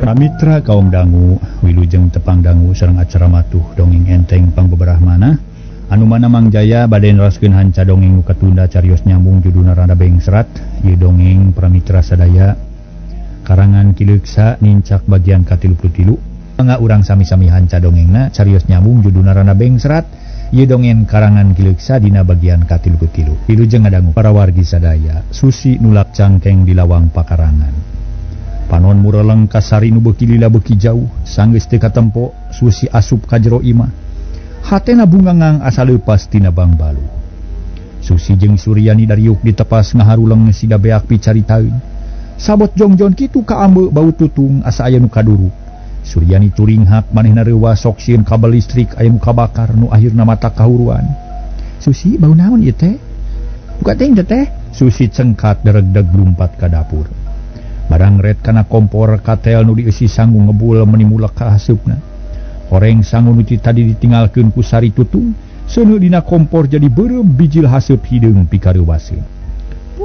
Pramitra kaum dangu wilujeng tepang dangu sareng acara matuh dongeng enteng pangbeberah manah anu mana Mang Jaya bade neraskeun hanca dongeng nu katunda carios nyambung judulna Rada Bengsrat. Ieu dongeng Pramitra sadaya karangan Ki Leuksa nincak bagian ka-33. Mangga urang sami-sami hanca dongengna carios nyambung judulna Rada Bengsrat. Ieu dongeng karangan Ki Leuksa dina bagian ka-33. Wilujeng ngadangu para wargi sadaya. Susi nulak cangkeng di lawang pakarangan. Panon mureleng ka Sari nu beuki lila beuki jauh, sanggeus teu katempo, Susi asup ka jero imah. Hatena bungangang asa leupas tina bangbalu. Susi jeung Suryani dariuk ditepas ngaharuleng sida beak picaritaeun. Sabot jongjon kitu kaambe bau tutung asa aya nu kaduruk. Suryani turinghak manehna reuwas sok sieun kabel listrik aya nu kabakar nu akhirna mata kahuruan. Susi bau naon ieu teh? Buka teuing teh. Susi cengkat deregdeg lumpat ka dapur. Barang red kana kompor katel nu dieusi sangu ngebul meni mulek ka haseupna. Horeng sangu nu tadi ditinggalkeun ku Sari tutung, seuneu dina kompor jadi beureum bijil haseup hideung pikareuwaseun.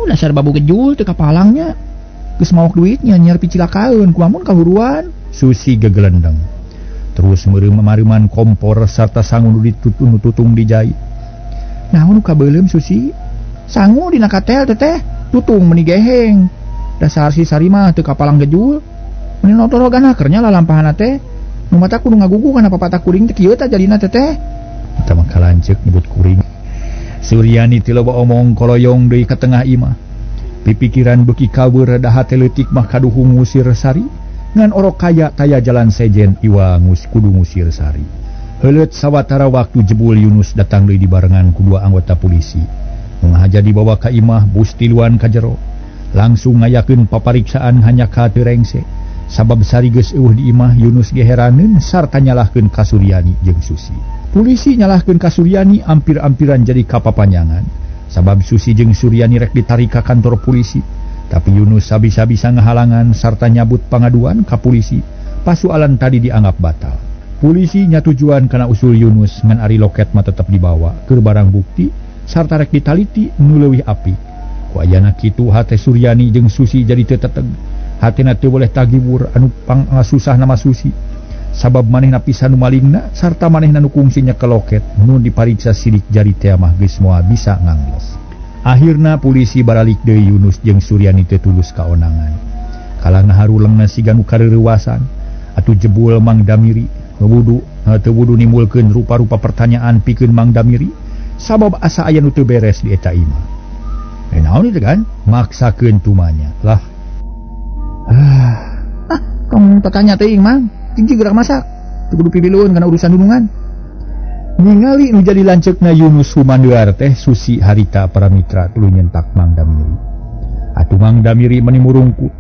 Dasar babu gejul teu kapalangnya. Geus maok duitnya nyiar picilakaeun kumamun kahuruan. Susi gegelendeng. Terus meureum-mareuman kompor sarta sangu nu ditutun tutung dijait. Naon nu kabeuleum Susi? Sangu dina katel teteh, tutung meni geheng. Dasar si Sari mah teu kapalang gejul. Meni notorogan hakernya lalampahana teh. Nu mata kudu ngagugu kana papatah kuring teh kieu tah jadina teteh. Eta mah kalanceuk nyebut kuring. Suryani teu loba omong koloyong deui ka tengah imah. Pipikiran beuki kabeur da hate leutik mah kaduhung ngusir Sari. Ngan orok kaya taya jalan sejen iwa ngus kudu ngusir Sari. Heuleut sawatara waktu jebul Yunus datang deui dibarengan ku dua anggota polisi. Nu ngahaja dibawa ka imah bus tiluan ka jero. Langsung ngayakeun papariksaan hanya ka teu rengse. Sabab Sari geus eueuh di imah, Yunus ge heraneun sarta nyalahkeun ka Suryani jeung Susi. Polisi nyalahkeun ka Suryani ampir-ampiran jadi kapapanjangan. Sabab Susi jeung Suryani rek ditarik ka kantor polisi. Tapi Yunus sabisa-bisa ngahalangan sarta nyabut pangaduan ka polisi. Pasualan tadi dianggap batal. Polisi nyatujuan kana usul Yunus ngan ari loket mah tetep dibawa keur barang bukti sarta rek ditaliti nu leuwih apik. Ku ayana kitu hate Suryani jeung Susi jadi teu teteg. Hatena teu boleh tagibur anu pangasusah nama Susi. Sabab manehna pisan nu malingna sarta manehna nu kungsi nyekel loket nu dipariksa sidik jari teh mah geus moal bisa ngangles. Akhirna polisi baralik deui Yunus jeung Suryani teu tulus kaonangan. Kalah ngaharulengna siga nu kareurewasan. Atuh jebul Mang Damiri wudu teu wudu nimbulkeun rupa-rupa pertanyaan pikeun Mang Damiri sabab asa aya nu teu beres di eta imah. Naon itu kan maksakeun tumanya lah. Kamu tatanya teuing Mang, cing gerak masak. Teu kudu pipilueun kana urusan dunungan. Ningali nu jadi lanceukna Yunus humandear teh Susi harita paramitra tuluy nyentak Mang Damiri. Atuh Mang Damiri meni murungkut.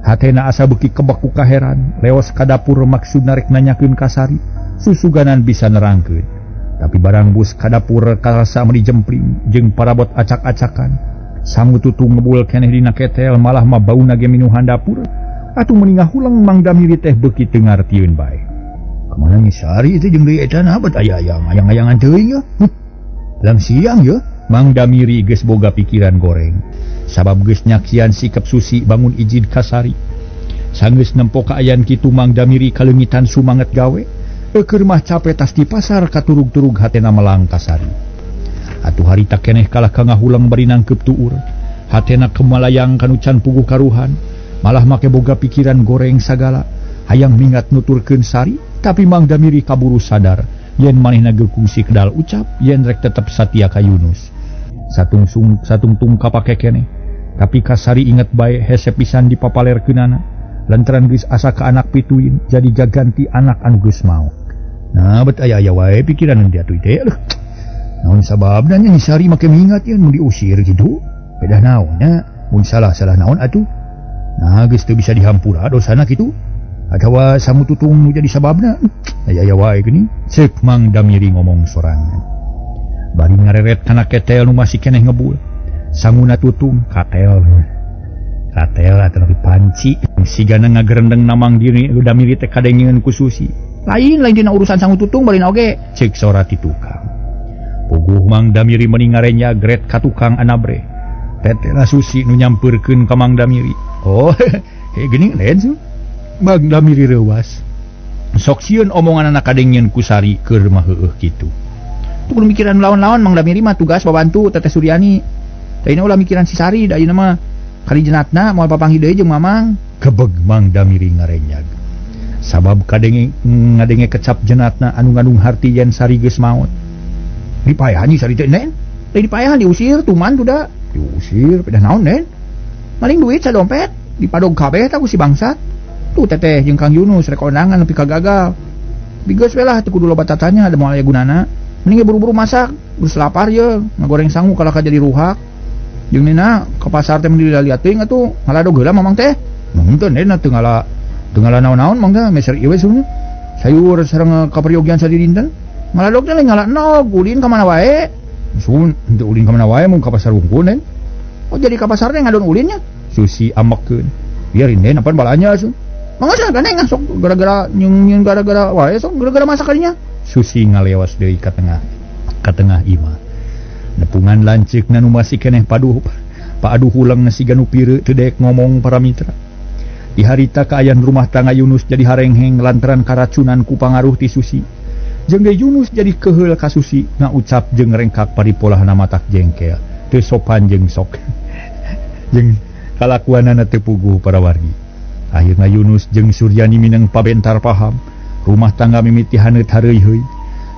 Hatena asa beuki kebek ku kaheran, leos ka dapur maksudna rek nanyakeun ka Sari, susuganan bisa nerangkeun. Tapi barang bus ka dapur karasa meni jempling jeung parabot acak-acakan. Sangu tutung ngebul keneh dina ketel malah mah bauna ge minuhan dapur. Atuh meni ngahuleng Mang Damiri teh beuki teu ngartieun bae. Kamana ni Sari teh jeung deui eta na bet aya ayang-ayangan teuing yeuh. Lang siang yeuh. Mang Damiri geus boga pikiran goreng. Sabab geus nyaksian sikap Susi bangun izin ka Sari. Sanggeus nempo kaayaan kitu Mang Damiri kaleungitan sumanget gawe. Eukeur mah cape tas di pasar katurug-turug hatena melang ka Sari. Atuh harita keneh kalah ka ngahuleng bari nangkeup tuur. Hatena kemalayang kanu can puguh karuhan. Malah make boga pikiran goreng sagala. Hayang mingat nuturkeun Sari, tapi Mang Damiri kaburu sadar yen manehna geukungsi kedal ucap yen rek tetep satia ka Yunus. Satungsung satungtung kapake keneh. Tapi ka Sari inget bae hese pisan dipapalerkeunana. Lantaran geus asa ka anak pituin jadi gaganti anak anu geus maot. Nah bet aya-aya wae pikiran dia atuh teh. Naon sababna nya ni Sari make mingat yen mun diusir kitu? Pedah naonnya? Mun salah-salah naon atuh? Nah geus teu bisa dihampura dosana kitu. Atawa sangu tutung nu jadi sababna. Aya-aya wae geuning. Ceuk Mang Damiri ngomong sorangan. Bari ngareret kana ketel nu masih keneh ngebul. Sanguna tutung katel. Katel atuh nepi panci. Sigana ngagerendeng na Mang Damiri teh kadengeun ku Susi. Lain-lain dina urusan sangu tutung barina oge. Ceuk sora ti tukang. Puguh Mang Damiri meni ngarenya gret ka tukang anabre. Tetehna Susi nu nyampeurkeun ka Mang Damiri. Oh, geuning lain su. Mang Damiri reuwas. Sok sieun omonganana kadengieun ku Sari keur mah heueuh kitu. Tuh kudu mikiran lawan-lawan Mang Damiri mah tugas babantu Teteh Suryani. Da ulah mikiran si Sari da ayeuna mah kali jenatna moal papanggih deui jeung Mamang. Kebeg Mang Damiri ngarenyag. Sabab kadenge ngadenge kecap jenatna anu ngandung harti yen Sari geus maot. Dipayahan Sari teh nen. Lain dipayahan diusir tuman tuh da. Diusir pedah naon nen. Maling duit sadompet dipadog kabeh tah ku si bangsat. Tuh Teteh jeung Kang Yunus rek kondangan nepi ka gagal. Bigeus we lah teu kudu loba tatanya da moal aya gunana. Mending buru-buru masak, geus lapar ye, ngagoreng sangu kalah ka jadi ruhak. Jeung nina ka pasar teh mun dilihat teuing atuh ngaladog heula Mamang teh. Mun teu nena teu ngala naon-naon Mang teh meser ieu we seuneu. Sayur sareng kaperyogian sadidinten. Ngaladog teh lain ngala nog, ulin ka mana wae. Sun henteu ulin ka mana wae mun ka pasar wungkul nen. Oh jadi ka pasar teh ngadon ulinnya. Susi amekeun. Biarin den apan balanya sun. Mangga sah gandeng sok gara-gara nyieun gara-gara wae sok gara-gara masak kadinya. Susi ngalewas deui ka tengah imah. Nepungan lanceukna nu masih keneh paduh paaduh huleng siga nu pireuk teu daek ngomong para mitra. Di harita kaayaan rumah tangga Yunus jadi harengheng lantaran karacunan ku pangaruh ti Susi. Jeung deui Yunus jadi keheul ka Susi ngaucap jeung rengkak paripolahna matak jengkel teu sopan jeung sok. Jeung kalakuanana teu puguh para wargi. Akhirna Yunus jeung Suryani mineng pabentar paham rumah tangga mimiti haneut hareuy-heuy.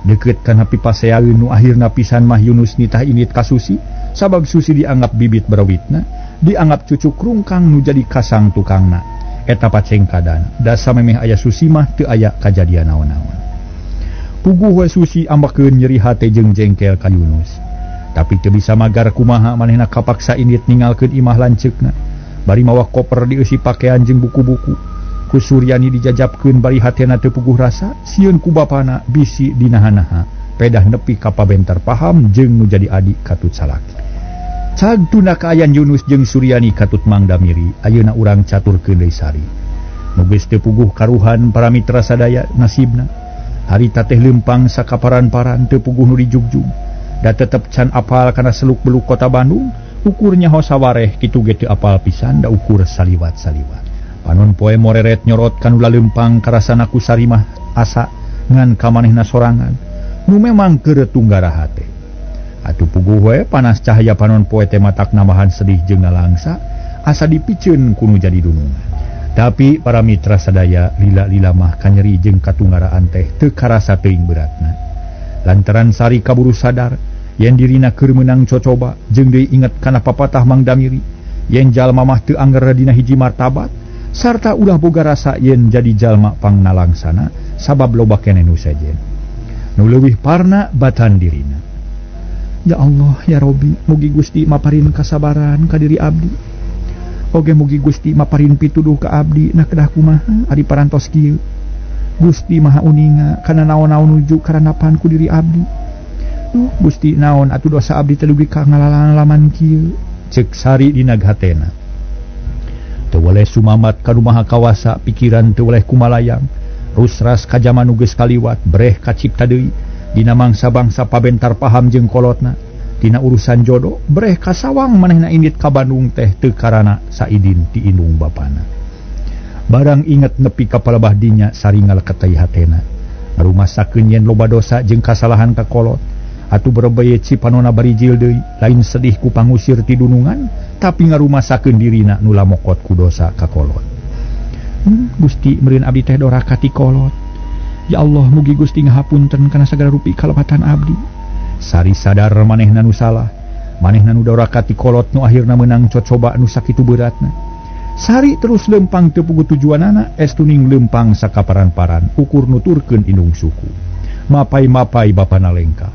Deukeut kana pipaseaeun nu akhirna pisan mah Yunus nitah init ka Susi sabab Susi dianggap bibit berawitna, dianggap cucu krungkang nu jadi kasang tukangna. Eta pacengkadan dasa memeh aya Susi mah teu aya kajadian naon-naon. Puguh we Susi ambekeun nyeri hate jeung jengkel ka Yunus. Tapi teu bisa magar kumaha manehna kapaksa indit ninggalkeun imah lanceukna. Bari mawa koper dieusi pakaian jeung buku-buku. Ku Suryani dijajabkeun bari hatena teu puguh rasa, sieun ku bapana bisi dinaha-naha. Pedah nepi ka pabentar paham jeung nu jadi adik katut salaki. Cag tuna kaayaan Yunus jeung Suryani katut Mang Damiri, ayeuna urang caturkeun deui Sari. Nu geus teu puguh karuhan para mitra sadaya nasibna. Harita teh leumpang sakaparan-paran teu puguh nu dijugjug. Da tetep can apal kana seluk-beluk kota Bandung, ukur nyaho sawareh kitu ge teu apal pisan da ukur saliwat-saliwat. Panon poe moreret nyorot kanu laleumpang karasana ku Sari mah asa ngan ka manehna sorangan nu memang keur tunggara hate. Atuh puguh we panas cahaya panon poe teh matak nambahan sedih jeung nalangsa asa dipiceun ku nu jadi dunungan. Tapi para mitra sadaya lila-lila mah kanyeri jeung katunggaraan teh teu karasa teuing beratna. Lantaran Sari kaburu sadar yen dirina keur meunang cocoba jeung deui inget kana papatah Mang Damiri yen jalma mah teu angger dina hiji martabat sarta ulah boga rasa yen jadi jalma pangnalangsana sabab loba keneh nu sejen. Nu leuwih parna batan dirina. Ya Allah ya Robi, mugi Gusti maparin kasabaran ka diri abdi. Oge mugi Gusti maparin pituduh ka abdi na kedah kumaha ari parantos kieu. Gusti Maha uninga kana naon-naon nuju karanapan ku diri abdi. Duh Gusti naon atuh dosa abdi teh dugi ka ngalalaman kieu. Ceuk Sari dina hatena. Teu weleh sumamat ka nu maha kawasa pikiran teu weleh kumalayang. Rusras ka jaman nu geus kaliwat breh kacipta deui. Dina mangsa bangsa pabentar paham jeung kolotna. Dina urusan jodoh breh kasawang manehna indit ka Bandung teh teu karana saidin ti indung bapana. Barang inget nepi ka palebah dinya Sari ngaleketei hatena. Ngarumasakeun yen loba dosa jeung kasalahan ka kolot. Atuh berebeye cipanona barijil deui, lain sedih ku pangusir ti dunungan, tapi ngarumasakeun dirina nu lamokot ku dosa ka kolot. Gusti meureun abdi teh doraka ti kolot. Ya Allah mugi Gusti ngahapunten kana sagala rupi kalepatan abdi. Sari sadar manehna nu salah, manehna nu doraka ti kolot nu akhirna meunang cocoba nu sakitu beratna. Sari terus lempang teu puguh tujuanana, estuning lempang sakaparan-paran ukur nuturkeun indung suku. Mapai-mapai bapana lengka.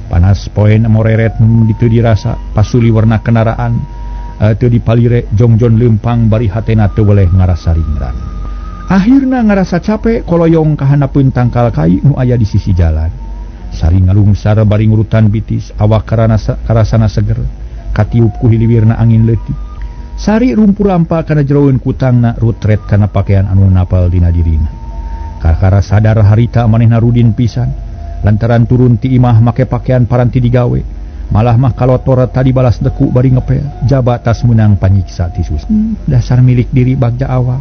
Panas poe moreret teu dirasa, pasuli warna kendaraan teu dipalire jongjon lempang bari hatena teu weleh ngarasa ringran. Akhirna ngarasa capek koloyong kahanapeun tangkal kai nu aya di sisi jalan. Sari ngalungsar bari ngurutan bitis, awak karasana seger, katiup ku hiliwirna angin leutik. Sari rumpur lampa kana jeroeun kutangna rutret kana pakaian anu napal dina dirina. Kakara sadar harita manehna rudin pisan, lantaran turun ti imah make pakaian paranti digawe. Malah mah kalotor tadi balas deku bari ngepel, jaba tas meunang panyiksa ti Susi. Dasar milik diri bagja awak.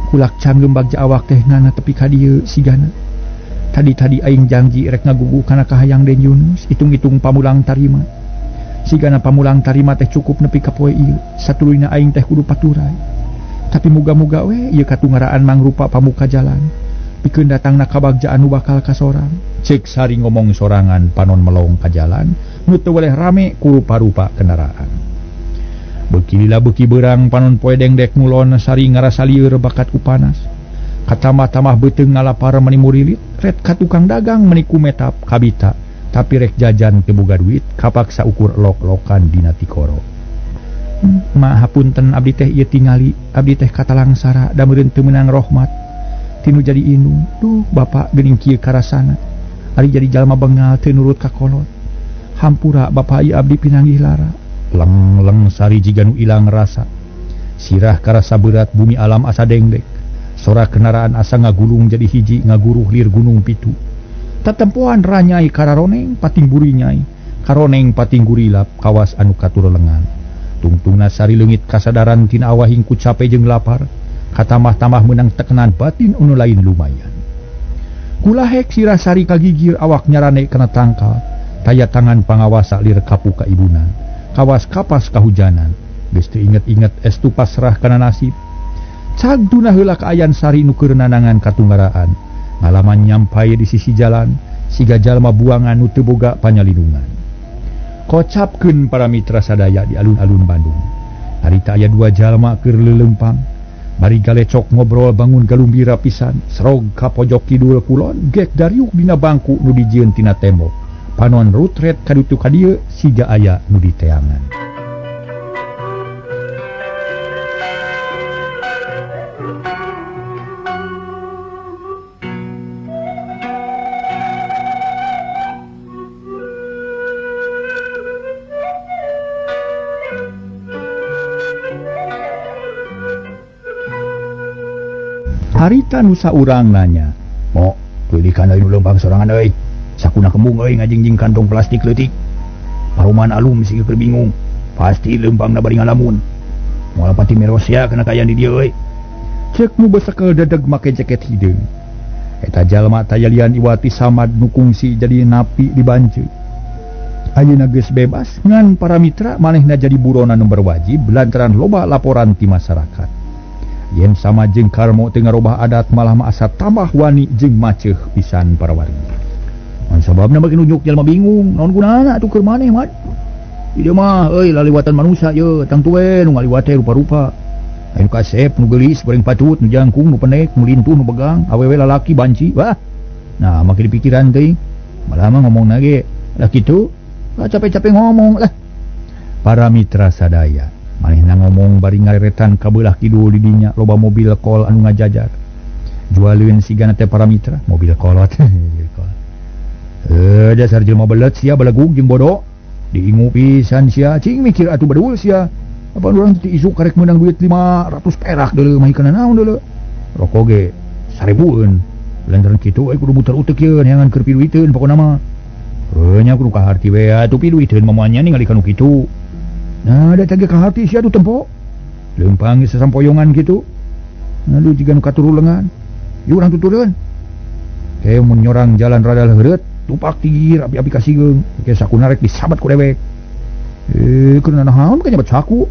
Kulak canggeum bagja awak teh nana tepi ka dieu sigana. Tadi-tadi aing janji rek ngagugu kana kahayang Den Yunus, hitung-hitung pamulang tarima. Sigana pamulang tarima teh cukup nepi ka poe ieu, satuluyna aing teh kudu paturai. Tapi muga-muga we ieu katungaraan mangrupa pamuka jalan. Pikeun datangna kabagja anu bakal kasorang. Cek Sari ngomong sorangan panon melong ka jalan, nu teu weleh rame ku rupa-rupa kendaraan. Beuki lila beuki beurang panon poe dengdek ngulon Sari ngarasa lieur bakat ku panas. Katamah-tamah beuteung ngalapar meni murilit, ret ka tukang dagang meni kumetap kabita, tapi rek jajan teu boga duit kapaksa ukur lok-lokan dina tikoro. Maha punten abdi teh ieu tingali, abdi teh katalangsara da meureun teu meunang rohmat. Tinu jadi indung, duh bapak geuning kieu karasana. Ari jadi jalma bengal teu nurut ka kolot. Hampura bapak ieu abdi pinanggih lara. Leng-leng Sari jiga nu ilang rasa. Sirah karasa berat bumi alam asa dengdek. Sora kendaraan asa ngagulung jadi hiji ngaguruh lir gunung pitu. Tatempoan ranyai kararoneng pating buri nyai. Karoneng pating gurilap kawas anu katurelengan. Tungtungna Sari leungit kasadaran tina awahing ku cape jeung lapar. Katamah-tamah menang tekanan batin anu lain lumayan. Kulahek sirah Sari kagigir awak nyarane kana tangkal. Taya tangan pangawasa lir kapu ka ibunan. Kawas kapas kahujanan. Geus teu inget-inget estu pasrah kana nasib. Cag duna heula kaayan Sari nu keur nanangan katunggaraan. Ngalaman nyampai di sisi jalan, siga jalma buangan nu teu boga panyalindungan. Kocapkeun para mitra sadaya di alun-alun Bandung. Harita aya dua jalma keur leuleumpang. Bari galecok ngobrol bangun galumbira pisan, serog ka pojok kidul kulon, gek dariuk dina bangku nu dijieun tina tembok. Panon rutret kadutu ka dieu siga aya nu diteangan. Harita nu saurang nanya, "Mo, teulikan euy nu leumpang sorangan euy. Sakuna kembung euy ngajingjing kantong plastik leutik. Paruman alum siga keur bingung. Pasti leumpangna bari ngalamun. Moal pati merosia kana kaayaan di dieu euy." Ceuk nu besekel dedeg make jaket hideung. Eta jalma tayalian Iwati Samad nu kungsi jadi napi di Banceuy. Ayeuna geus bebas ngan para mitra manehna jadi buronan nu berwajib lantaran loba laporan ti masyarakat. Yen sama jeung Karmo teu ngarobah adat malah mah asa tambah wani jeung maceuh pisan para wargi. Mun sababna bagi nunjuk jalma bingung, naon gunana atuh keur maneh mah. Di dieu mah euy laliwatan manusia ye, tangtu we nu ngaliwat teh rupa-rupa. Aya nu kasep, nu geulis, goreng patut, nu jangkung, nu pendek, nu lintuh, nu begang, awewe lalaki banci, wah. Nah, make dipikiran teuing. Malah mah ngomongna ge, lah kitu, lah capek-capek ngomong lah. Para mitra sadaya manehna ngomong bari ngareretan ka beulah kidul di dinya loba mobil kol anu ngajajar. Jualeun sigana teh para mitra, mobil kolot. Dasar jelema belet sia belegug jeung bodoh. Diingu pisan sia, cing mikir atuh bedul sia. Apa urang ti isuk karek meunang duit 500 perak deuleu mah kana naon deuleu. Rokok ge 1000-eun. Lantaran kitu euy kudu muter utek yeun neangan keur piduiteun pokona mah. Heuh nya kudu kaharti we atuh piduiteun mah moal nya ningali kanu kitu. Nah, da teh ka hati sia tuh tempo. Leumpang sasampoyongan kitu. Aduh jiga nu katurulengan. Ieu urang tutureun. Ke mun nyorang jalan rada leureut, tupak tigir api-api kasigeung. Ke sakuna rek disabat ku dewek. Keur naon ka nyabat saku.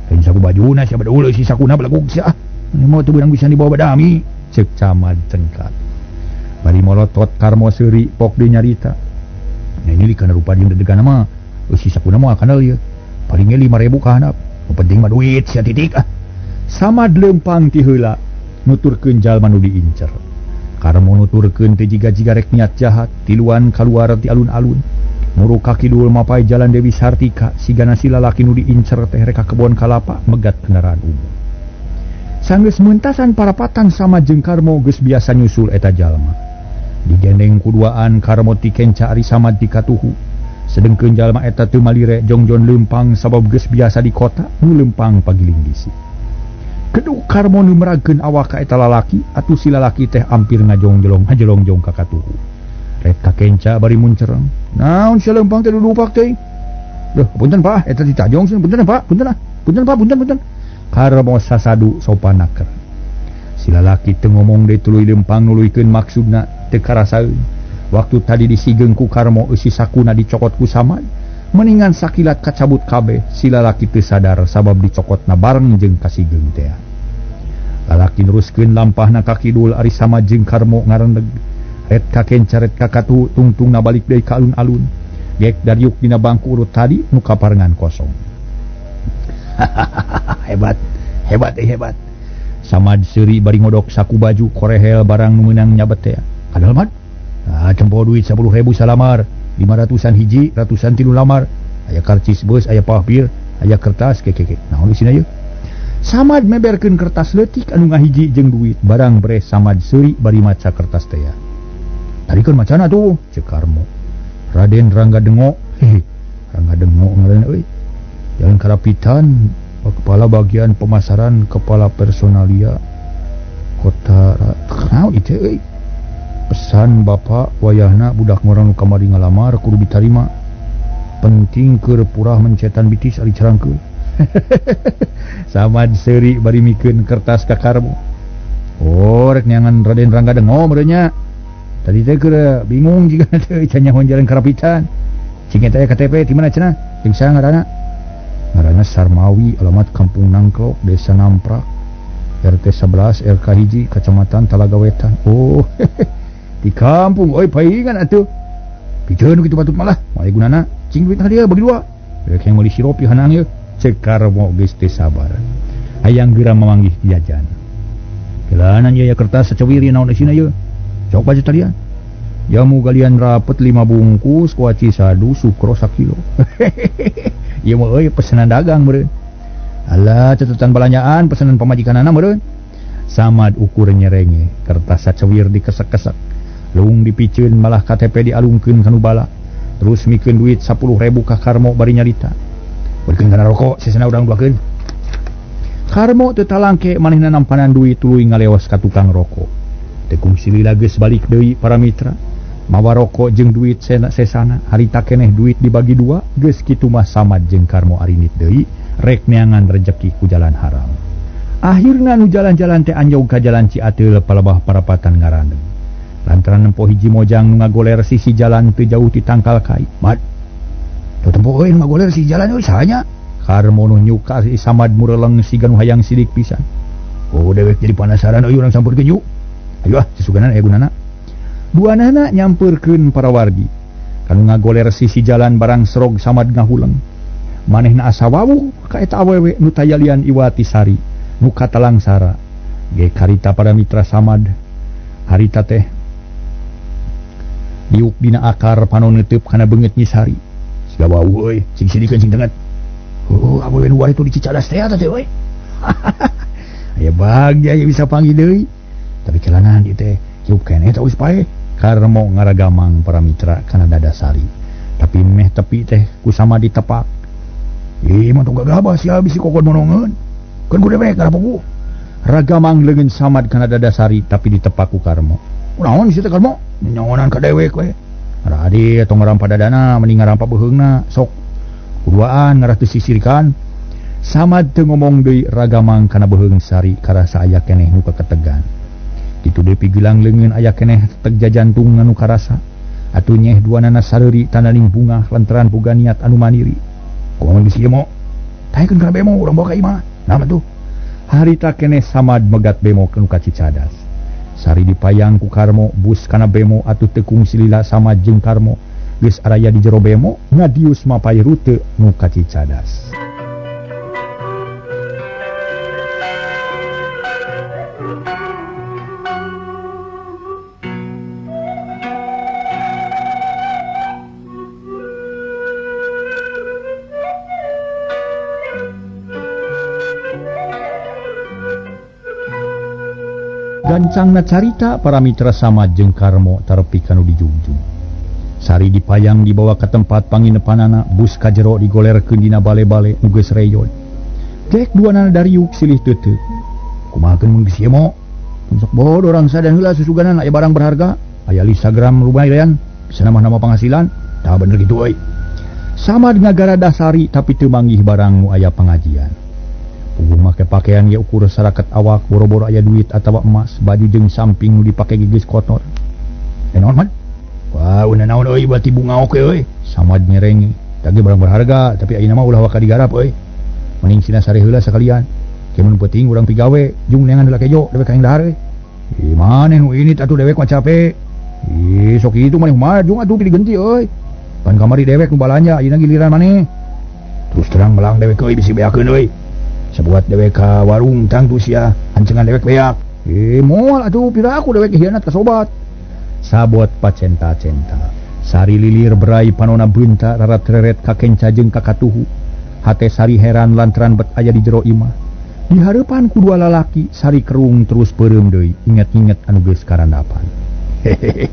Lain saku bajuna sia badul si sakuna belegug sia. Ini mah teu beunang bisa dibawa badami. Ceuk Camad cengkat. Bari molotot Karmo seuri pok deui nyarita. Nah ini kana rupa jeung dedegan mah. Si sakuna mah kanal ieu. Palingnya 5.000 kahanap. Nu penting mah duit sia titik ah. Samad leumpang ti heula nuturkeun jalma nu diincer. Karmo nuturkeun teh jiga-jiga rek niat jahat, tiluan kaluar ti alun-alun. Muruk ka kidul mapai jalan Dewi Sartika, sigana si lalaki nu diincer teh rek ka kebon kalapa megat kendaraan umum. Sanggeus meuntasan parapatan sama jeung Karmo geus biasa nyusul eta jalma. Digendeng kuduaan Karmo ti kenca ari Samad ti katuhu. Sedengkeun jalma eta teu malire jongjon leumpang sabab geus biasa di kota nu leumpang pagiling gisi. Keduk Karmo nu meragkeun awak ka eta lalaki atuh si lalaki teh ampir ngajongjlong hajelongjong ka katuhu. Rek ka kenca bari muncereng. Naon sia leumpang teh dudupak teh? Duh, punten Pak, eta ditajong cenah, punten Pak, punten ah. Punten Pak, punten punten. Karmo sasadu sopanaker. Si lalaki teu ngomong deui tuluy lempang nuluykeun maksudna teu karasaeun. Waktu tadi disigeung ku Karmo eusi sakuna dicokot ku Samad, mendingan sakilat kacabut kabeh. Si lalaki teu sadar sabab dicokotna bareng jeung kasigeung teh. Lalaki neruskeun lampahna ka kidul ari Samad jeung Karmo ngarendeg. Ret kakenca ret kakatuhu tungtungna balik deui ka alun-alun. Gek dariuk dina bangku urut tadi nu kaparengan kosong. Hebat, hebat, hebat. Samad seuri bari ngodok saku baju korehel barang nu meunang nyabet teh. Kadal mad? Ah, tempo duit 10.000 salamar, 500-an hiji, ratusan tilu lamar. Aya karcis beus, aya papir, aya kertas kekeke. Naon isina ieu? Samad meberkeun kertas leutik anu ngahiji jeung duit. Barang breh Samad seuri bari maca kertas teh. Tarikeun macana tuh, ceuk Karmo. Raden Rangga Dengo, hehe. Rangga Dengo ngaranna euy. Jalan Karapitan, kepala bagian pemasaran, kepala personalia kota naon ieu euy. Pesan bapak wayahna budak ngorang nu kamari ngalamar kudu ditarima. Penting keur purah mencetan bitis ari carangkeun. Samad seuri bari mikeun kertas ka Karmo. Oh, rek neangan Raden Rangga Dengo meureun nya. Tadi teh keur bingung jiga teh can nyaho jalan Karapitan. Cing eta KTP di mana cenah? Jeung saha ngaranna? Ngaranna Sarmawi, alamat Kampung Nangklok, Desa Namprak, RT 11, RK hiji, Kecamatan Talaga Wetan. Oh, di kampung oi paingan atuh. Piceun kitu patut malah, moal gunana. Cing duit dia bagi dua. Rek yang meuli sirup hanang ieu. Ceuk Karmo geus teu sabar. Hayang geura mamanggih jajan. Jalanan ieu ya kertas sacewir naon isina ieu. Cok baju talian. Jamu galian rapet 5 bungkus, kuaci sadu, sukro sakilo. Ieu mah euy pesanan dagang meureun. Alah catatan belanjaan pesanan pamajikanana meureun. Samad ukur nyerenge, kertas sacewir dikesek-kesek. Lung dipiceun malah KTP dialungkeun kanu bala. Terus mikeun duit 10.000 ka Karmo bari nyarita. Beukeun kana rokok sesana urang duakeun. Karmo teu talangke manehna nampanan duit tuluy ngaleos ka tukang rokok. Teu kungsi lila geus balik deui para mitra. Mawa rokok jeung duit sesana, harita keneh duit dibagi dua, geus kitu mah Samad jeung Karmo arinit deui rek neangan rejeki ku jalan haram. Akhirna nu jalan-jalan teh anjog ka jalan Ciateul palebah parapatan ngarandeung. Lantaran nempo hiji mojang nu ngagoler sisi jalan teu jauh ti tangkal kai. Mad. Teu tempo euy nu ngagoler sisi jalan euy saha nya? Karmo nu nyuka si Samad mureleng siga nu hayang sidik pisan. Oh dewek jadi panasaran euy urang sampeurkeun yuk. Ayo ah susuganan aya gunana. Duanana nyampeurkeun para wargi. Kanu ngagoler sisi jalan barang serog Samad ngahuleng. Manehna asa wawuh ka eta awewe nu tayalian iwati sari, nu katalangsara. Ge karita para mitra Samad. Harita teh diuk dina akar panon neuteub kana beungeut Nyi Sari. Siga wawuh euy, sing sidikeun sing tenget. Oh, awewe nu wari tu di Cicadas teh teh euy. Aya bagja aya bisa panggih deui. Tapi celanan ieu teh kiup keneh teh geus paeh. Karmo ngaragamang para mitra kana dada Sari. Tapi meh tepi teh ku Samad ditepak. Ih, mah tong gagabah sia bisi kokon monongeun. Keun ku dewek ngarapoku. Ragamang leungeun Samad kana dada Sari tapi ditepak ku Karmo. Kunaon sia teh Karmo? Nyaonan ka dewek we. Radi tong ngarampa dadana mending ngarampa beuheungna. Sok kuduaan ngarah teu sisirikan. Samad teu ngomong deui ragamang kana beuheung Sari karasa aya keneh nu kaketegan. Kitu deui pigelang leungeun aya keneh tegja jantung anu karasa. Atuh nyeh duanana sareuri tananing bungah lantaran boga niat anu mandiri. Kumaha geus ieu mo? Taekeun kana bemo urang bawa ka imah. Nah tuh. Harita keneh Samad megat bemo nu ka Cicadas. Sari dipayang ku Karmo bus kana bemo atuh teu kungsi lila Samad jeung Karmo. Geus araya di jero bemo ngadius mapay rute nu ka Cicadas. Gancangna carita para mitra Samad jeung Karmo tarepi kanu dijungjung. Sari dipayang dibawa ke tempat panginepanana, bus ka jero digolerkeun dina bale-bale nu geus reyod. Gek duanana dariuk silih teuteuk. Kumahakeun mun geus ieu mo? Sok bodo rangsa dan heula susuganan aya barang berharga, aya lisagram lumayan, bisa nambah-nambah penghasilan. Tah bener kitu euy. Samad ngagaradah Sari tapi teu manggih barang nu aya pengajian. Puguh make pakaian ge ukur saraket awak boro-boro aya duit atawa emas, baju jeung samping nu dipake ge geus kotor. Eh naon, Mad? Wah, udah naon euy berarti bunga oke euy. Samad nyereng. Tadi barang berharga, tapi ayeuna mah ulah waka digarap euy. Mending sina sare heula sakalian. Kemun penting urang pigawe, jung neangan heula kejo dewek hayang dahar euy. Ih, maneh nu ini atuh dewek mah capek. Ih, sok kitu maneh mah jung atuh digenti euy. Pan kamari dewek nu balanja, ayeuna giliran maneh. Terus terang melang dewek euy bisi beakeun euy. Sabuat dewek ka warung tangtu sia, hancengan dewek beak. Ih, moal atuh pira aku dewek hianat ka sobat. Sabot pacenta-centa. Sari lilir berai panona beunta rarat-reret ka kenca jeung ka katuhu. Hate Sari heran lantaran bet aya di jero imah. Di hareupan ku dua lalaki, Sari kerung terus peureum deui, inget-inget anu geus karandapan. Hehehe.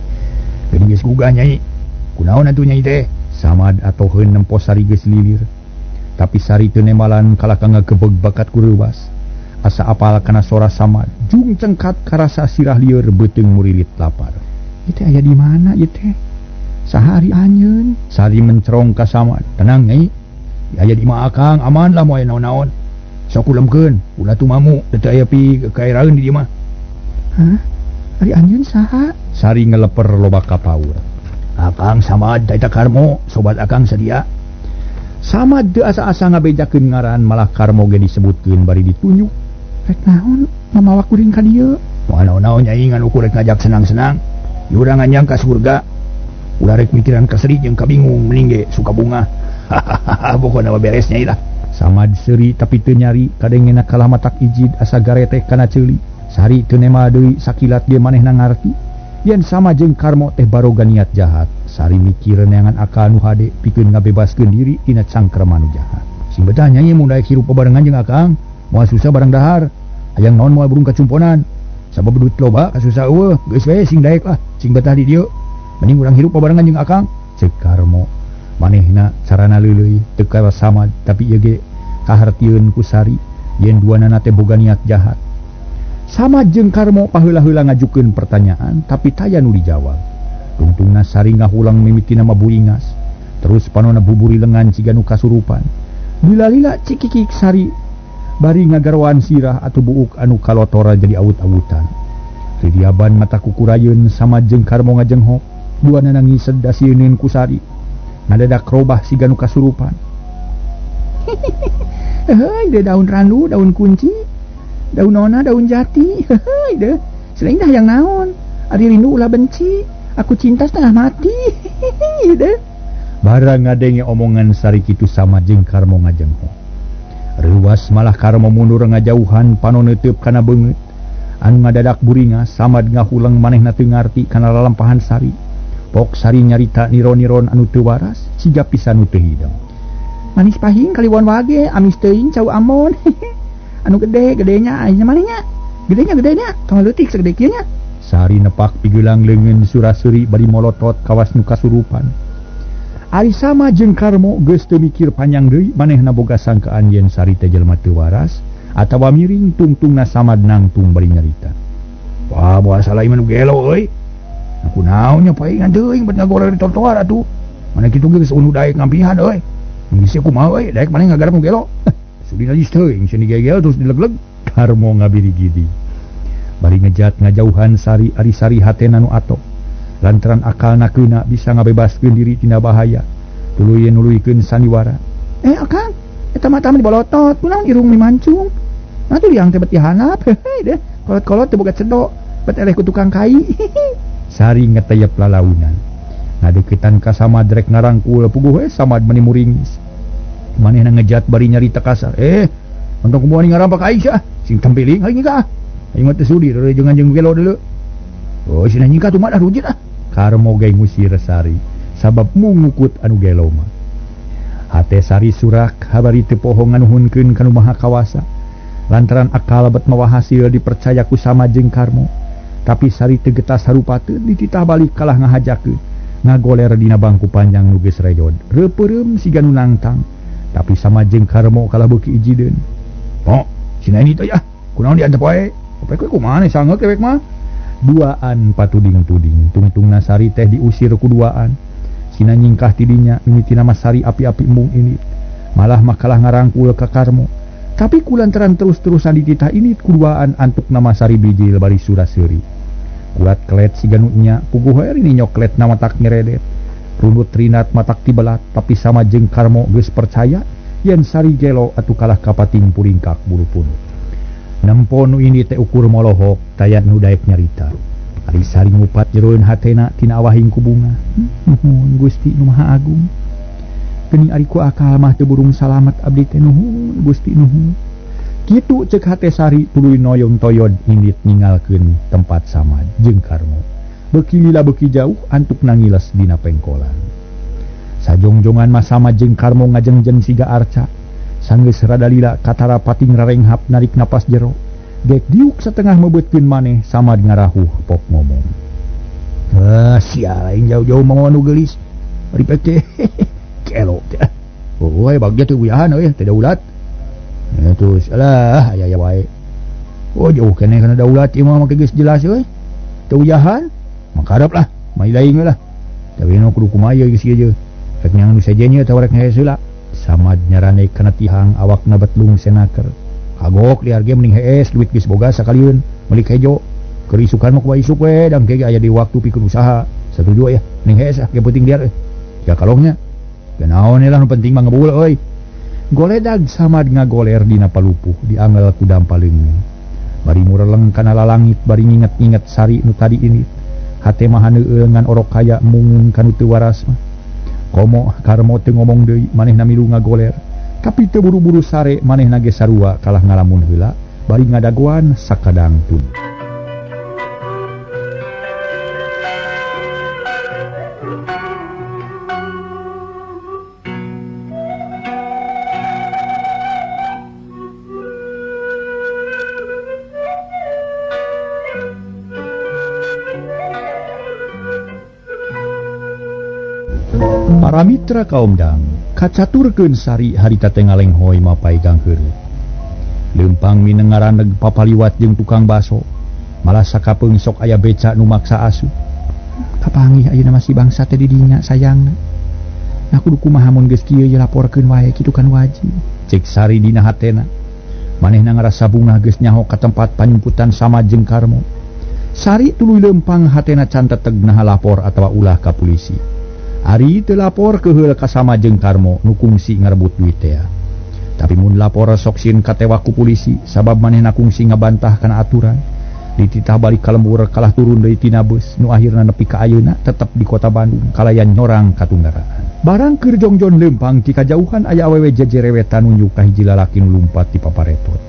Geuning geus gugah nyai. Kunaon atuh nyai teh? Samad atoheun nempo Sari geus lilir. Tapi Sari teu nembalan kalah ka ngagebeg bakat ku reuwas. Asa apal kana sora Samad, jung cengkat karasa sirah lieur beuteung murilit lapar. Ieu teh aya di mana ieu teh? Saha ari anjeun? Sari mencerong ka Samad. Tenang nyai. Aya di imah akang, aman lah moal aya naon-naon. Sok ulemkeun, ulah tumamu, teu aya pi kaeraeun di dieu mah. Hah? Ari anjeun saha? Sari ngeleper loba kapaur. Akang Samad eta Karmo, sobat akang sadia. Samad teu asa-asa ngabejakeun ngaran, malah Karmo ge disebutkeun bari ditunjuk. Rek naon mamawa kuring ka dieu? Moal naon-naon nyai ngan ukur rek ngajak senang-senang. Ieu urang nganjang ka surga. Ulah rek mikiran ka seri jeung ka bingung mending ge suka bunga. Hahaha, pokona mah beres nyai lah. Samad seuri tapi teu nyari, kadengena kalah matak ijid asa garetek kana ceuli. Sari teu nema deui sakilat ge manehna ngarti. Yen sama jeung Karmo teh baroga niat jahat. Sari mikir neangan akal nu hade pikeun ngabebaskeun diri tina cangkerman nu jahat. Sing betah nyai mun daek hirup babarengan jeung akang, moal susah barang dahar. Hayang naon moal burung kacumponan. Sabab duit loba kasusah eueuh, geus we sing daek lah, sing betah di dieu. Mending urang hirup babarengan jeung akang. Ceuk Karmo. Manehna carana leuleuy teu kawas Samad, tapi ieu ge kahartieun ku Sari yen duanana teh boga niat jahat. Samad jeung Karmo paheula-heula ngajukeun pertanyaan tapi taya nu dijawab. Tungtungna Sari ngahulang mimitina mah buringas, terus panona buburi lengan ciga nu kasurupan. Lila-lila cikikik Sari bari ngagaroan sirah atau buuk anu kalotora jadi awut-awutan. Ridiaban mata kukurayeun Samad jeung Karmo ngajenghok, duanana ngised dasieun ku Sari. Ngadadak robah siga nu kasurupan. Heuy, deh daun randu, daun kunci, daun nona, daun jati. Heuy deh, selain dah yang naon. Ari rindu ulah benci, aku cinta setengah mati. Hehehe deh. Barang ngadenge omongan Sari kitu sama jeung Karmo ngajenghok. Reuwas malah Karmo mundur ngajauhan panon neuteub kana beungeut. Anu ngadadak buringas Samad ngahulang manehna teu ngarti kana lalampahan Sari. Pok Sari nyarita niron-niron anu teu waras, siga pisan nu teu hideng. Manis pahing kaliwon wage, amis teuing cau ambon. Anu gede, gedenya ayeuna maneh nya. Gedenya gedenya, tong leutik sagede kieu nya. Sari nepak pigelang leungeun sura-suri bari molotot kawas nu kasurupan. Ari sama jeung Karmo geus teu mikir panjang deui, manehna boga sangkaan yen Sari teh jelema teu waras atawa miring tungtungna Samad nangtung bari nyarita. Wah, moal salah ieu mah nu gelo euy. Aku naon nya paingan teuing bet ngagoreng di trotoar atuh. Mana kitu geus unu daek ngampihan euy. Geus kumaha euy, daek maneh ngagarap nu gelo. Sudi najis teuing sieun digegel terus dilegleg. Karmo ngabirigidi. Bari ngejat ngajauhan Sari, ari Sari hatena nu atok. Lantaran akalna keuna bisa ngabebaskeun diri tina bahaya. Tuluy nuluykeun sandiwara. Eh akang, eta mata mah dibolotot, kunaon irung mimancung. Nah tuh liang teh bet dihanap, heuh deh. Kolot-kolot teh boga cedok, bet eleh ku tukang kai. Sari ngeteyep lalaunan. Ngadeukeutan ka Samad rek ngarangkul puguh we Samad meni muringis. Manehna ngejat bari nyarita kasar. Eh, entong kumaha ni ngarampak aing sia. Sing tempiling aing ka. Aing mah teu sudi rerejengan jeung gelo deuleu. Oh, sina nyingkah tuh mah dah rujit ah. Karmo ge ngusir Sari sabab mungukut anu gelo mah. Hate Sari surak habari teu poho nganuhunkeun ka nu Maha Kawasa. Lantaran akal bet mawa hasil dipercaya ku Samad jeung Karmo. Tapi Sari teu getas harupateun dititah balik kalah ngahajakeun. Ngagoler dina bangku panjang nu geus rejod. Reupeureum siga nu nangtang. Tapi Samad jeung Karmo kalah beuki ijideun. Oh, sina ini teh ah. Kunaon diantep wae? Opek we kumaha sangeuk dewek mah. Duaan patuding-tuding, tungtungna Sari teh diusir ku duaan. Sina nyingkah tidinya mimitina mah Sari api-api embung ini. Malah makalah ngarangkul ka Karmo. Tapi kulantaran terus-terusan dititah ini kuduaan antuk nama Sari bijil bari sura-seuri. Kulat kelet siga nu nya puguh we ini nyoklet na matak ngeredet. Runut rinat matak tibelat tapi sama jeung Karmo geus percaya yen Sari gelo atuh kalah kapating puringkak bulu punut. Nempo nu ini teh ukur molohok taya nu daek nyarita. Ari Sari ngupat jeroeun hatena tina awahing ku bunga. Nuhun Gusti nu Maha Agung. Geuning ari ku akal mah teu burung salamet abdi teh nuhun Gusti nuhun. Kitu ceuk hate Sari tuluy noyong toyod indit ninggalkeun tempat Samad jeung Karmo. Beuki lila beuki jauh antuk nangiles dina pengkolan. Sajongjongan mah Samad jeung Karmo ngajengjen siga arca. Sanggeus rada lila katara pating rarenghap narik napas jero. Gek diuk setengah mebeutkeun maneh Samad ngarahuh pok ngomong. Ah sia lain jauh-jauh mawa nu geulis. Ripet teh. Kelo teh. Oh bagja teh uyahan euy teh daulat. Ya terus alah aya aya wae. Oh jauh keneh kana daulat ieu mah make geus jelas euy. Teu uyahan mangkarep lah, mai lain lah. Tapi nu kudu kumaha ieu geus ieu. Rek nyang nu sejen ieu teh rek ngehes heula. Samad nyarane kana tihang awakna betlung senaker. Kagok liar ge mending hees duit geus boga sakalieun meuli hejo. Keur isukan mah kumaha isuk we dang ge aya di waktu pikeun usaha. Satuju ya mending hees ah ge penting liar euy. Ya kalongnya. Naon lah nu penting mah ngebul euy. Goledag Samad ngagoler dina palupuh diangel ku dampaleungna. Bari mureleng kana lalangit bari nginget-nginget Sari nu tadi ini. Hate mah haneueul ngan orok kaya mungung kanu teu waras mah. Komo Karmo teu ngomong deui manehna milu ngagoler. Tapi teu buru-buru sare manehna ge sarua kalah ngalamun heula bari ngadagoan sakadang tun. Para mitra kaum dang, kacaturkeun Sari harita teh ngalenghoy mapay gangkeureup. Leumpang mineng ngaraneg papaliwat jeung tukang baso, malah sakapeung sok aya beca nu maksa asup. Kapanggih ayeuna masih bangsa teh di dinya sayangna. Nah kudu kumaha mun geus kieu ye laporkeun wae kitu kan wajib. Cek Sari dina hatena. Manehna ngarasa bungah geus nyaho ka tempat panyumputan Samad jeung Karmo. Sari tuluy leumpang hatena can teteg naha lapor atawa ulah ka polisi. Ari teu lapor keheul ka Samad jeung Karmo nu kungsi ngarebut duit tea. Tapi mun lapor sok sieun katewa ku polisi sabab manehna kungsi ngabantah kana aturan. Dititah balik ka lembur kalah turun deui tina beus nu akhirna nepi ka ayeuna tetep di kota Bandung kalayan nyorang katunggaraan. Barang keur jongjon leumpang ti kajauhan aya awewe jejerewetan nunjuk ka hiji lalaki nu lumpat di paparetot.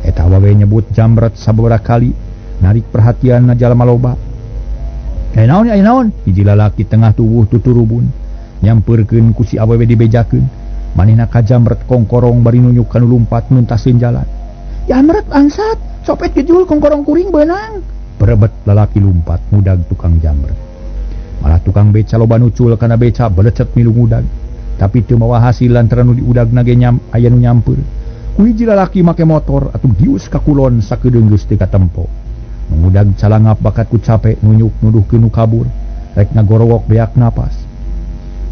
Eta awewe nyebut jambret sababaraha kali narik perhatian jalma loba. Aya naon aya naon? Hiji lalaki tengah tubuh tuturubun nyampeurkeun ku si awewe dibejakeun. Manehna kajamret kongkorong bari nunjuk ka nu lumpat nuntaseun jalan. Jamret bangsat, copet gejul kongkorong kuring beunang. Berebet lalaki lumpat ngudag tukang jamret. Malah tukang beca loba nucul kana beca belecet milu ngudag. Tapi teu mawa hasil lantaran nu diudagna ge aya nu nyampeur. Ku hiji lalaki make motor atuh gius ka kulon sakedeung geus teu katempo. Ngudag calangap bakat ku capek nunyuk nuduhkeun nu kabur rek ngagorowok beak napas.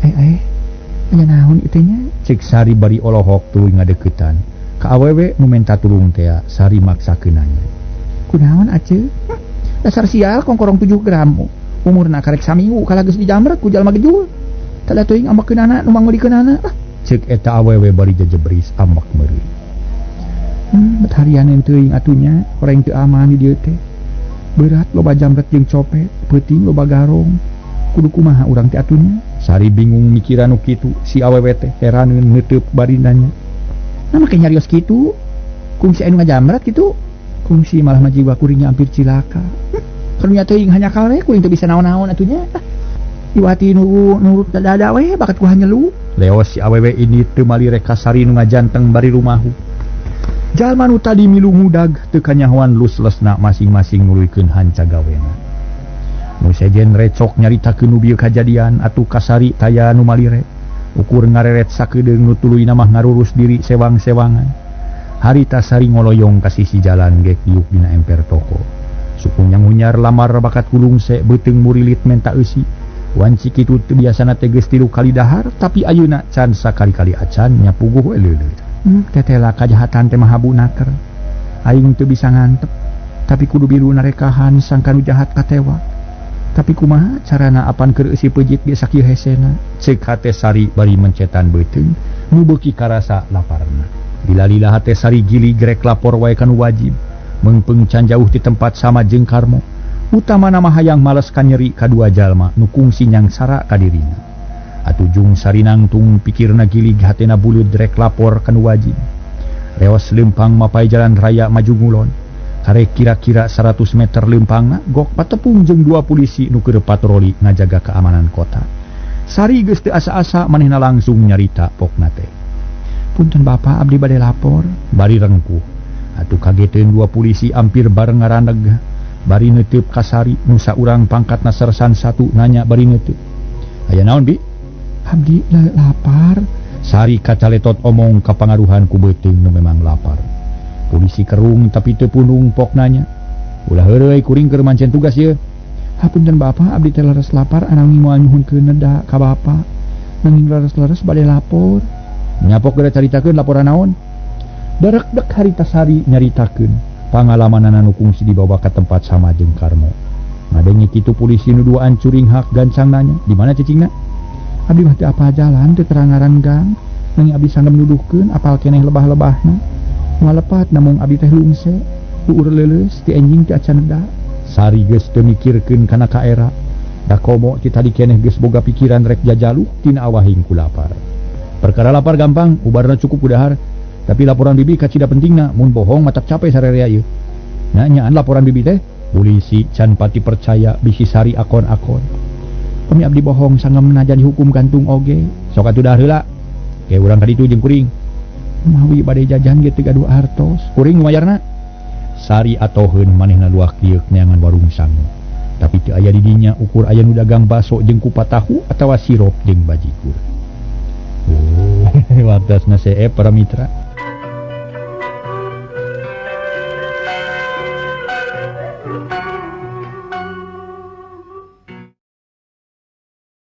Aya naon ieu teh nya? Cek Sari bari olohok tuluy ngadeuketan. Ka awewe nu menta tulung tea Sari maksakeun nanya. Kunaon aceu? Dasar sial kongkorong 7 gram. Umurna karek saminggu kalah geus dijamret ku jalma gejul. Tada teuing ambekeunana nu mangulikeunana. Cek eta awewe bari jejebris ambek meuri. Bet harian teuing atunya horeng teu aman di dieu teh. Berat loba jamret jeung copet, peuting loba garong. Kudu kumaha urang teh atunya? Sari bingung mikiran nu kitu, si awewe teh heraneun neuteub bari nanya. Nah make nyarios kitu? Kungsi anu ngajamret kitu? Kungsi malah mah jiwa kuringnya hampir cilaka. Karunya teuing hanya we kuring teu bisa naon-naon atunya. Iwati nu nurut dada we bakat ku hanyelu. Leos si awewe ini teu malire ka Sari nu ngajanteng bari rumahu. Jalma nu tadi milu ngudag teu kanyahoan lus-lesna masing-masing nuluykeun hanca gawena. Nu sejen recok nyaritakeun nu bieu kajadian atuh ka Sari taya nu malire. Ukur ngareret sakedeung nu tuluyna mah ngarurus diri sewang-sewangan. Harita Sari ngoloyong ka sisi jalan gek diuk dina emper toko. Suku nyangunyar lamar bakat kulungse beuteung murilit menta eusi. Wanci kitu teu biasana teh geus 3 kali dahar tapi ayeuna can sakali-kali acan nya puguh we leuleut. Tetela kajahatan teh maha bunaker. Aing teu bisa ngantep, tapi kudu biru narekahan sangka nu jahat katewa. Tapi kumaha carana apan keur eusi peujit ge sakieu hesena? Ceuk hate Sari bari mencetan beuteung nu beuki karasa laparna. Lila-lila hate Sari gili grek lapor wae ka nu wajib. Meungpeung can jauh ti tempat sama jeung Karmo. Utamana mah hayang males ka nyeri kadua jalma nu kungsi nyangsara ka dirina. Atuh jung Sari nangtung pikirna gilig hatena buleud rek lapor ka nu wajib. Reos leumpang mapai jalan raya maju ngulon. Karek kira-kira 100 meter leumpangna gok patepung jeung dua polisi nu keur patroli ngajaga keamanan kota. Sari geus teu asa-asa manehna langsung nyarita pokna teh. Punten Bapak, abdi bade lapor. Bari rengkuh. Atuh kageteun dua polisi ampir bareng ngaraneg. Bari neuteup ka Sari nu saurang pangkatna sersan satu nanya bari neuteup. Aya naon bi? Abdi lapar. Sari kacaletot omong kapangaruhan ku beuteung nu memang lapar. Polisi kerung tapi teu punung pok nanya. Ulah heureuy kuring keur mancen tugas ieu. Hapunten Bapak, abdi teh leres lapar ananging moal nyuhunkeun neda ka Bapak. Nanging leres-leres bade lapor. Nyapok geura caritakeun laporan naon? Darekdek harita Sari nyaritakeun pangalamanana nu kungsi dibawa ka tempat sama jeung Karmo. Ngadenge kitu polisi nu duaan curinghak gancang nanya, "Di mana cicingna?" Abdi mah teu apal jalan teu terangaran gang. Nanging abdi sanggem nuduhkeun apal keneh lebah-lebahna. Moal lepat namung abdi teh lungse, uur leuleus ti enjing teu acan neda. Sari geus teu mikirkeun kana kaera. Da komo ti tadi keneh geus boga pikiran rek jajaluh tina awahing ku lapar. Perkara lapar gampang, ubarna cukup ku dahar. Tapi laporan bibi kacida pentingna, mun bohong matak capek sarerea ieu. Nanyaan laporan bibi teh, polisi can pati percaya bisi Sari akon-akon. Pami abdi bohong sangemna jadi hukum gantung oge. Sok atuh dahar heula. Ke urang ka ditu jeung kuring. Mawi bade jajan ge teu gaduh artos. Kuring mayarna. Sari atoheun manehna luak lieuk neangan warung sangu. Tapi teu aya di dinya ukur aya nu dagang baso jeung kupat tahu atawa sirup jeung bajigur. Watasna seep para mitra.